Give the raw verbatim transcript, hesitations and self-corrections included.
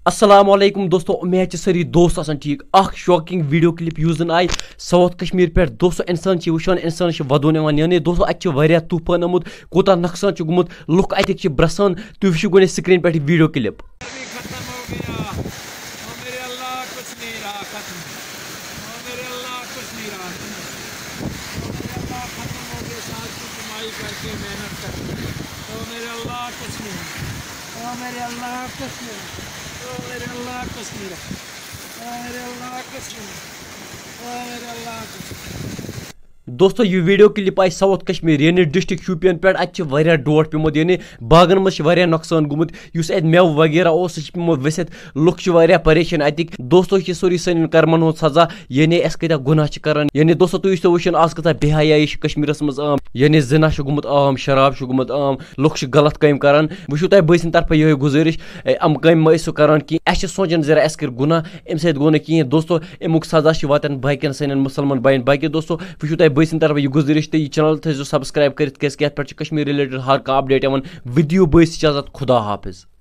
السلام علیکم دوستو، امید چھِ سٲری دوست آسان ٹھیٖک۔ اکھ شاکنگ ویڈیو کلپ یُس زن آیہِ ساؤتھ کشمیر پٮ۪ٹھ۔ دوستو، انسان چھِ وٕچھان، انسانس چھِ ودُن یِوان، یعنی دوستو، اتہِ چھِ واریاہ طوفان آمُت، کوٗتاہ نۄقصان چھُ گوٚمُت، لُکھ اتِکۍ چھِ برسان۔ تُہۍ وٕچھِو گۄڈٕ سکرین پٮ۪ٹھ ویڈیو کلپ۔ ختم ہو گیا۔ او میرے اللہ، کچھ نہیں رہا ختم۔ او میرے اللہ، کچھ نہیں رہا ختم۔ او میرے اللہ، ختم ہو گئے سال کی کمائی کر کے، محنت کر کے۔ او میرے اللہ، کچھ نہیں۔ او میرے اللہ، کچھ نہیں۔ او میرے اللہ، کچھ نہیں۔ او میرے اللہ، کچھ نہیں۔ او میرے اللہ، کچھ نہیں۔ دوستو، یہِ ویڈیو کلپ آیہِ ساؤتھ کشمیر، یعنی ڈسٹرکٹ شوپین پٮ۪ٹھ۔ اتہِ چھِ واریاہ ڈوٹھ پیومُت، یعنی باغن منٛز چھِ واریاہ نۄقصان گوٚمُت۔ یُس اتہِ مٮ۪وٕ وغیرہ اوس، سُہ چھُ پیومُت ؤسِتھ۔ لُکھ چھِ واریاہ پریشان اتِکۍ۔ دوستو، یہِ چھِ سورُے سانٮ۪ن کرمن ہُنٛد سزا، یعنی أسۍ کۭتیاہ گۄناہ چھِ کران۔ یعنی دوستو، تُہۍ ٲسِو وٕچھان، آز کۭژاہ بے حیٲیی چھِ کشمیرس منٛز عام۔ یعنی زنا چھُ گوٚمُت عام، شراب چھُ گوٚمُت عام، لُکھ چھِ غلط کامہِ کران۔ وۄنۍ چھُو تۄہہِ بٲے سٕنٛدِ طرفہٕ یِہوٚے گُزٲرِش، اے، یِم کامہِ مہ ٲسِو کران کینٛہہ۔ اَسہِ چھِ سونٛچان زِ اَسہِ کٔرۍ گۄناہ، اَمہِ سۭتۍ گوٚو نہٕ کِہیٖنۍ۔ دوستو، اَمیُک سزا چھُ واتان باقین سانٮ۪ن مُسلمان بایَن۔ باقی دوستو، وٕچھِو تۄہہِ بٲے سٕنٛدِ طرفہٕ یہِ گُزٲرِش تہٕ یہِ چینل تھٲیزیو سبسکرایب کٔرِتھ، کیٛازِکہِ یَتھ پٮ۪ٹھ چھِ کشمیر رِلیٹڈ ہر کانٛہہ اپڈیٹ یِوان۔ وِد یوٗ بٲے سٕنٛز اجازت، خدا حافظ۔